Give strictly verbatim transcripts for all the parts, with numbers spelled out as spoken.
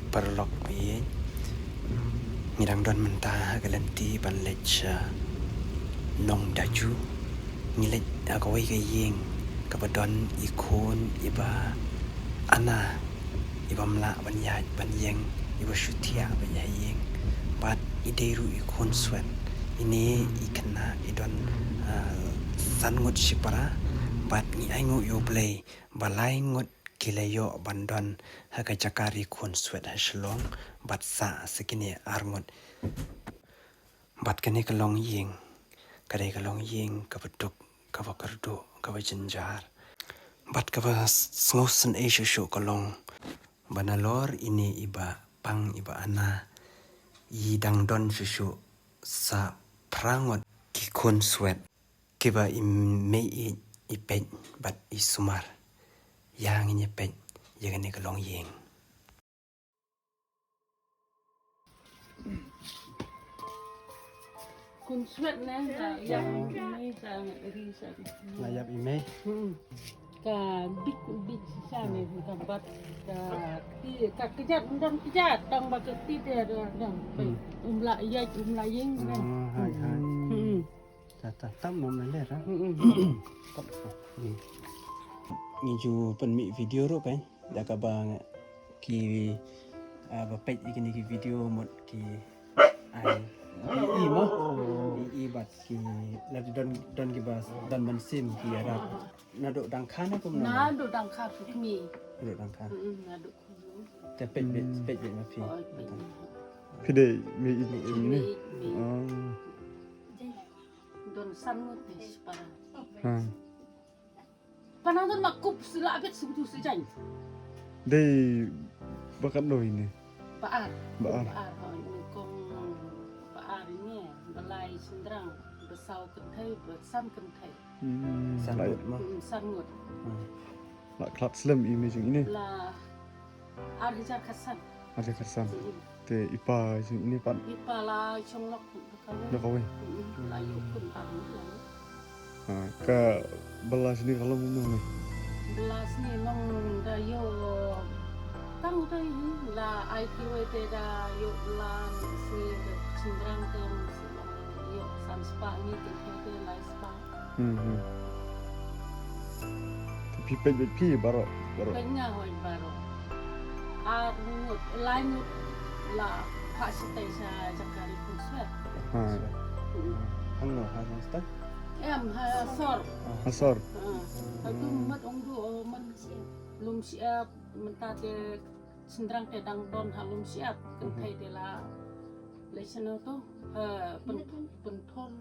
Paralok ïeit, ngi dang don mynta ha ka lynti ban leit sha Nongdaju. Ngi leit ha kawei ka ïing kaba don i khun iba ana, iba mlak ban ïaid ban ïeng, iba shu thiah ban ïaid ïeng. Bad i dei ruh i khun swet. Ine i khynnah i don, ah, san ngut shipara. Bad ngi ainguh ïa U Blei ba lai ngut ki la ïoh ban don ha ka jaka ri khun swet ha Shillong, bad sah sa kine ar ngut. Bad kane ka longïing ka dei ka longïing kaba duk, kaba kyrduh, kaba jynjar, bad kaba s-, sngewsynei shuh shuh ka long ba nalor ine iba pang, iba ana, i dang don shuh shuh sa phra ngut ki khun swet kiba i mei i, i peit bad i sumar. Ïa ngin ïa peit ïa kane ka longïing. Khun swet ne, la ïap i mei sa ri sa. La ïap i mei. Hmm. Ka bit, bit shisha ne, ka bat, ka ti, ka kjat, ym don kjat, tang ba ka ti te don. Hmm. Um lah ïaid, um lah ïeng ne. Ah, hai, hai. Hmm. Ta, ta, tam mo me le ra. Hmm. Ngi ju pynmih video ruh kan. Da kaba ki, ah, ba peit ïa kine ki video mut ki ai i, i mo. I, i bad ki la don, don kiba don mynsiem ki ïarap. Naduh dang kha ne kumno? Naduh dang kha phi kmie. Naduh dang kha. Mm, naduh kmie. Te peit beit, peit beit ma phi. Oh, peit. Phi dei mei i, mei i ne? Mei i, mei i. Oh. Don san ngut ne shipara. Ha. Pana don ma kup sila abet sudu sejang. Dei ba katno ine? Ba ar. Ba ar. Ba ar, ha, ine kong ba ar ine, ba lai shynrang, ba saw kynthei, ba san kynthei. Hmm, san ngut mo? Hmm, san ngut. Hmm. La khlad slem i mei jong ine? La ar hajar khatsan. Ar hajar khatsan. Hmm. Te i pa jong ine pat? I pa la shong lok. Da kawei. Mm, la ïoh khun ar ngut la. Ha, ka bylla shane ka long kumno ne? Bylla shane long da ïoh tang da ïoh la ai kiwei te da ïoh bylla shane da shynrang te ïoh san spah ngi te te lai spah. Hmm, hmm. Te phi peit beit phi baroh, baroh. Peit nga hoi baroh. Ar ngut, lai ngut la phah shatai sha jaka ri khun swet. Ha. Hmm. Hangno ha Nongstoiñ? Em, ha sor. Ha sor. Ha. Ha tu mat ong du, oh, mat lum siap, mynta te shynrang te dang don ha lum siap. Kynthei te la leit shano tu, ha, pyn-, pynthor.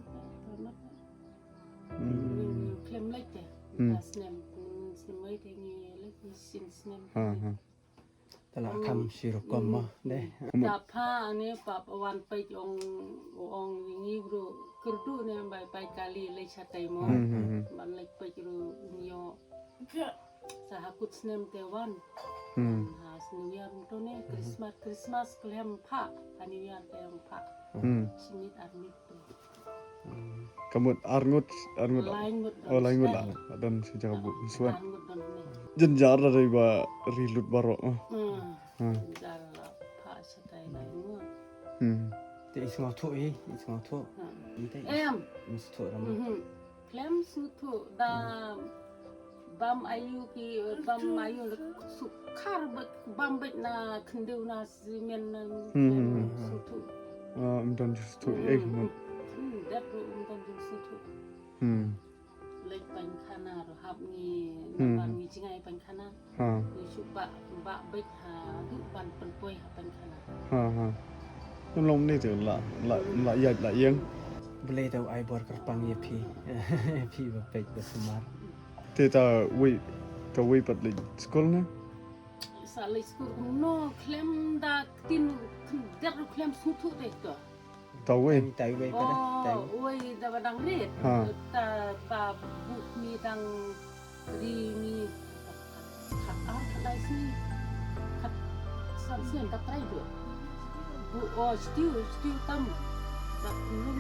Hmm. Khlem leit te. Hmm. Ka snem, hmm, snem mai te ngi leit ngi shin snem. Ha, ha. Te la kham shi rukom mo, de. Hmm. Ta pha ne pa, pa wan peit ong, ong ngi ruh kyrduh ne bai, bai kali leit shatai mo. Hmm, hmm, hmm. Ban leit peit ruh ngi ïoh. Sa ha kut snem te wan. Hmm. Ha snem ïar to ne, Christmas, Christmas khlem pha, ha New Year te ong pha. Hmm. Shi miet ar miet. Ka mut ar ngut, ar ngut. Lai ngut. Oh, lai ngut la. Don shi jaka bud swet. Ar ngut don ne. Jynjar da dei ba ri lut baroh. Hmm. Hmm. Jynjar la pha shatai lai ngut. Hmm. Te i sngewthuh i, i sngewthuh. Hmm. Em. I sngewthuh ram. Mhm. Khlem sngewthuh da bam ayu ki, bam ayu na sukhar bam beit na khyndew na simen na. Hmm, hmm, hmm. Sngewthuh. Ah, ym don ju sngewthuh, eh, hmm, mut. Hmm, dat ruh ym don ju sngewthuh. Hmm. Leit pynkhana ruh hap ngi, hmm, namar ngi jngai pynkhana. Ha. Ngi shu bah, bah beit haduh ban pynpoi ha pynkhana. Ha, ha. Ym long ne te la, la, la ïaid la ïeng. Blei te u ai bor kyrpang ïa phi. Phi ba peit ba sumar. Te ta wei, ta wei pat leit skul ne? Sa leit skul kumno khlem da ktien, khlem da khlem sngewthuh te to. Tawei. Tawei pada, oh, tawei. Wei da ba dang rit. Ha. Ta ba buk mi dang ri mi khat ar khat lai sni. Khat san sni ta trai do. Bu, oh, stew, stew tam. Da kulun.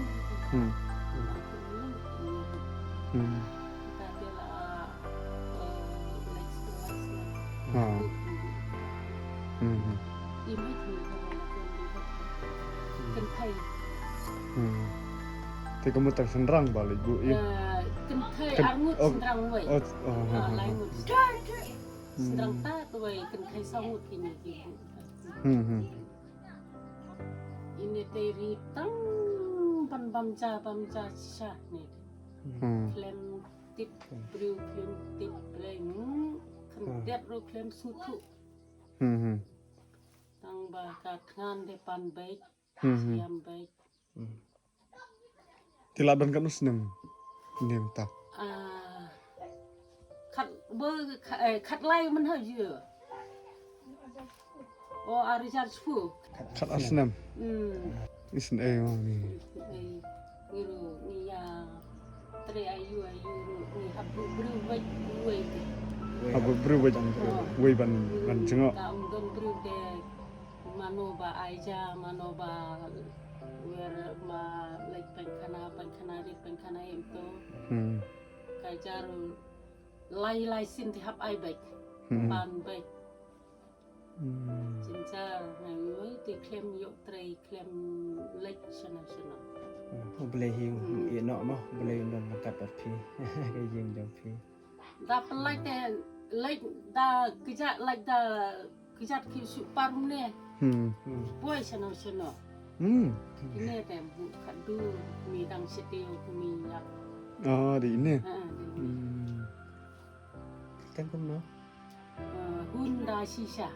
Hmm. Kulun. Hmm. Ta de la, eh, like, like, like. Ha. Hmm. Hmm. Kynthei. Hmm. Te ka mut tang shynrang ba leit buh ïa. Eh, kynthei. Kyn- arngut oh, shynrang wei. Oh, oh, oh, oh. Lai ngut. Hmm. Shynrang ta wei kynthei saw ngut kine ki. Hmm, hmm. Ine te ri tang ban bam ja bam ja sha ne. Hmm. Khlem tip briew khlem tip briew. Hmm. Khlem tip briew khlem sngewthuh. Hmm, hmm. Tang ba ka thngan de pan beit, hmm, hmm, siam beit. Hmm. Te la don katno snem? Ine mynta. Ah, khat ba, khat, eh, khat lai mynta ju. O, ar hajar shiphew. Khat ar snem. Hmm. Isynei mo ni. Isynei. Ngi ruh ngi ïa trei aïu aïu ruh ngi hap buh briew wei wei. Hap buh briew wei, oh, wei ban, ban jngoh. Ka ym don briew te mano ba ai ja, mano ba wer ma leit pynkhana, pynkhana rit, pynkhana em to. Hmm. Ka jar lai lai sien te hap ai beit. Hmm. Pan beit. Hmm. Jynjar ngai wei te khlem ïoh trei khlem leit shano shano. Hmm, U Blei hi, hmm, ïeh noh mo, U Blei un don ryngkat bad phi. Ka ïing jong phi. Da pynlait te leit da kjat leit da kjat ki shu parum ne. Hmm. Hmm. Poi shano shano. Hmm. Ine te buh khadduh mi dang sheteo mi ïap. Ah, dei ine. Ha, dei ine. Hmm. Kyrteng kumno? Eh, Hun Da Shisha.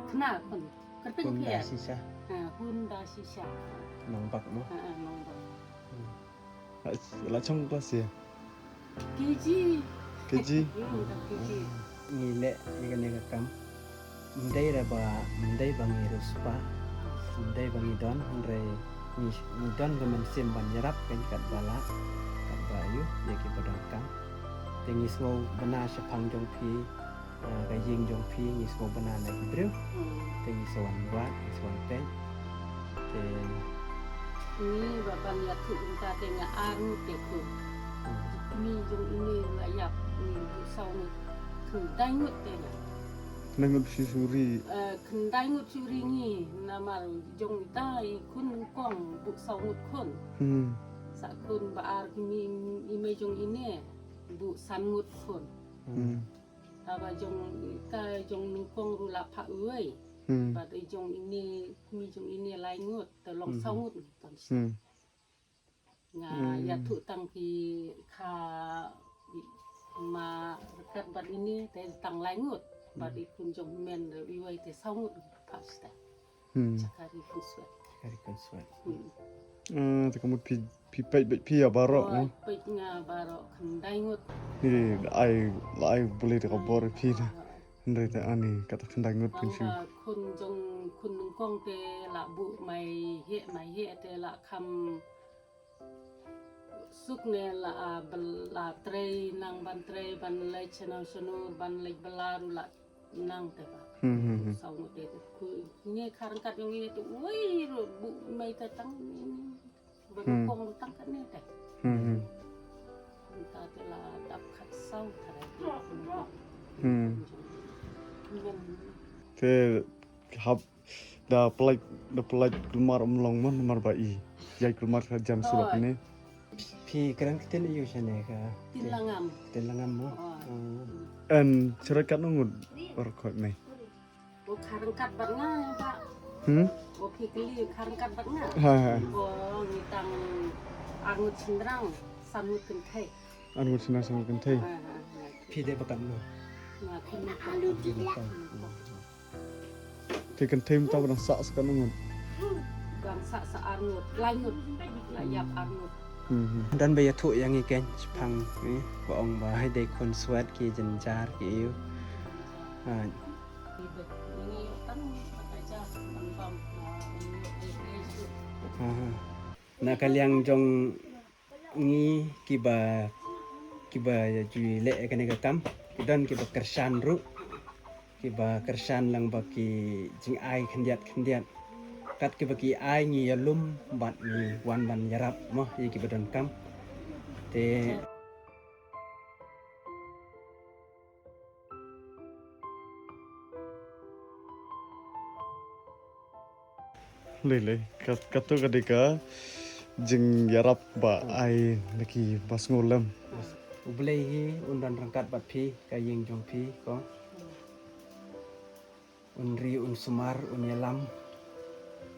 Kena pun. Kyrteng Hun Da Shisha. Ha, Hun Da Shisha. Nongbak mo? Ha, ha, Nongbak. Hmm. La, la chong klas ïa? K G. K G? Hmm, K G. Ngi leh ïa kane ka kam. Ym dei re ba, ym dei ba ngi riewspah. Ym dei ba ngi don, hynrei ngi, ngi don ka mynsiem ban ïarap kein katba lah, katba ïoh, ïa kiba donkam. Te ngi sngewbha shaphang jong phi, eh, ka ïing jong phi, ngi sngewbha na ki briew. Hmm. Te ngi sa wan wad, ngi sa wan peit. Te ngi ba ban ïathuh mynta te nga ar ngut te khun. Hmm. Kmie jong ine la ïap ngi buh saw ngut. Khyndai ngut te nga. Khyndai ngut shu ri. Eh, khyndai ngut shu ri ngi namar jong ita i khun nyngkong buh saw ngut khun. Hmm. Sa khun ba ar kmie i mei jong ine buh san ngut khun. Hmm. Haba jong ka jong nyngkong ruh la phah uwei. Hmm. Bad i jong ine, kmie jong ine lai ngut, te long, hmm, saw ngut. Hmm. Nga, hmm, ïathuh tang ki kha ma ryngkat bad ine te tang lai ngut. Bad, hmm, i khun jong men ruh iwei te saw ngut phah shuh. Hmm. Jaka ri khun swet. Jaka ri khun swet. Hmm. Eh, te ka mut phi, phi peit beit phi ïa baroh, oh, no? Peit nga baroh khyndai ngut. Ni, la ai, la ai U Blei da ka bor ïa phi na. Hynrei te ani kata khyndai ngut phin shu. Khun jong khun nyngkong te la buh mai heh, mai heh te la kham suk ne la, ah, bel-, la trei nang ban trei ban leit shano shano ban leit bylla ruh la nang te ba. Hmm, hmm, hmm. Saw ngut te ku ngi kha ryngkat jong ngi te wei ruh buh mai te tang. Hmm. Ba nyngkong ruh tang kane te. Hmm, hmm. Mynta te la dap khatsaw tharai. Hmm. Te hap da pynlait, da pynlait kulmar ym long mo namar ba i ïaid kulmar ka jam shuh kane. Phi kren ktien aïu shane ka? Ktien Langam. Ktien Langam mo? Oh. Hmm. En, shu rai katno ngut baroh khoit mei? O, kha ryngkat bad nga ba. Hmm? O, phi kylli kha ryngkat bad nga. Ha, ha. O, ngi tang ar ngut shynrang, san ngut kynthei. Ar ngut shynrang, san ngut kynthei. Ha, ha, ha. Phi dei ba katno? Nga khun nyngkong. Khun nyngkong. Te kynthei mynta ba dang sah sa katno ngut? Dang sah sa ar ngut, lai ngut. La ïap ar ngut. Hmm, hmm. Don ba ïathuh ïa ngi kein shaphang, eh, ba ong ba hai dei khun swet ki jynjar ki ïu. Ha. Aha. Na ka liang jong ngi kiba, kiba ju leh kane ka kam, ki don kiba kyrshan ruh, kiba kyrshan lang ba ki jingai khyndiat khyndiat. Kat kiba ki ai ngi ïalum bad ngi wan ban ïarap mo ïa kiba donkam. Te Lei lei, ka, kato ka dei ka jingïarap ba ai na ki ba sngewlem. U Blei hi un don ryngkat bad phi, ka ïing jong phi ko. Un ri, un sumar, un ïalam.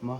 Mo,